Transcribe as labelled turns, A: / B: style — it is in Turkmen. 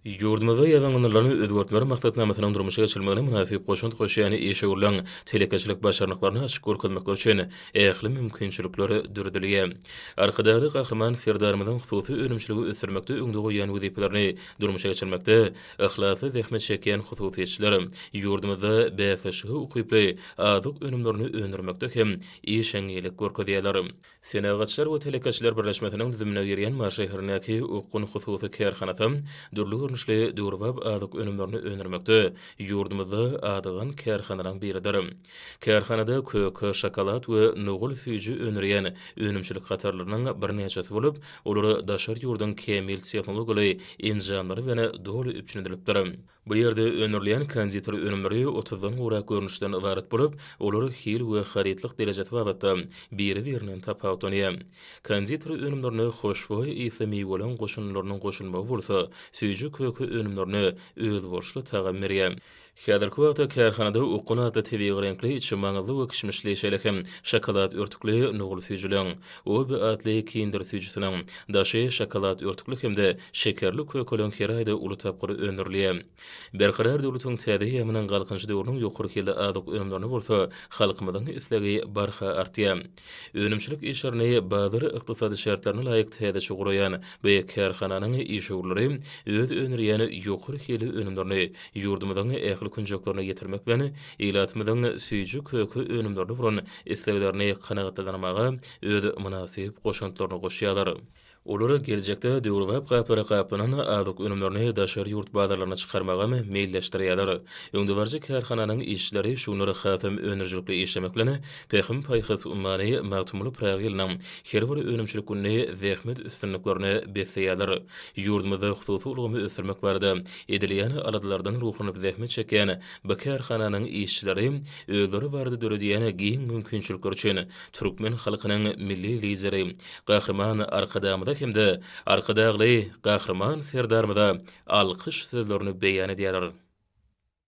A: Ýurdumyzda ýazylanlaryň özgertmeler maksatnamasynyň durmuşa geçirilmegine mynasyp goşant goşýan işewürleň telekeçilik başarnyklaryny açyp görkezmekleri üçin ähli mümkinçilikler döredilýär. Arkadagly Gahryman Serdarymyzyň hususy önümçiligi ösdürmekde öňde goýýan wezipelerini durmuşa geçirmekde yhlasly zähmet çekýän hususyýetçiler ýurdumyzda bäsleşige ukyply azyk önümlerini öndürmekde hem işeňňirlik görkezýärler. Senagatçylar we telekeçiler birleşmesiniň düzümine girýän Mary şäherindäki Okgun hususy kärhanasy dürli görnüşli döwrebap azyk önümlerini öndürmekde ýurdumyzda adygan kärhanalaryň biridir. Kärhanada köke, şokolad we nogul süýji öndürýän önümçilik hatarlarynyň birnäçesi bolup, olar daşary ýurduň kämil tehnologiýaly enjamlary bilen doly üpjün edilipdir. Bu ýerde öndürilýän konditer önümleri otuzdan gowrak görnüşden ybarat bolup, olar hil we harytlyk derejesi babatda biri-birinden tapawutlanýar. Konditer önümlerine hoşboý ysly miweleriň goşundylarynyň goşulmagy bolsa, süýji-köke önümlerine özboluşly tagam berýär. Häzirki wagtda kärhanada Okgun atly tebigy reňkli, içi maňyzly we kişmişli, şeýle hem şokolad örtükli nogul süýjüligiň, Obi atly kinder süýjüsiniň, daşy şokolad örtükli hem-de şekerli kökeliň her aýda uly tapgyry öndürilýär. Berkarar döwletiň täze eýýamynyň Galkynyşy döwrüniň ýokary hilli azyk önümlerine bolsa halkymyzyň islegi barha artýar. Önümçilik işlerini bazar ykdysady şertlerine laýyk täzeçe guraýan bu kärhananyň işewürleri öz öndürýän ýokary hilli önümlerini ýurdumyzyň ähli künjeklerine ýetirmek bilen, ilatymyzyň süýji-köke önümlerine bolan isleglerini kanagatlandyrmaga öz mynasyp goşantlaryny goşýarlar. Olar geljekde döwrebap gaplara gaplanan azyk önümlerini daşary ýurt bazarlaryna çykarmagam meýilleşdirýärler. Öňdebaryjy kärhananyň işçileri şu günler hasam öndürijilikli işlemek bilen, Pähim-paýhas ummany Magtymguly Pyragy ýylynyň her bir önümçilik gününi zähmet üstünliklerine besleýärler. Ýurdumyzda hususy ulgamy ösdürmek barada edilýän aladalardan ruhlanyp zähmet çekýän bu kärhananyň işçileri özleri barada döredýän giň mümkinçilikler üçin türkmen halkynyň Milli Lideri Gahryman Arkadagymyza hem-de Arkadagly Gahryman Serdarymyza alkyş sözlerini beýan edýärler.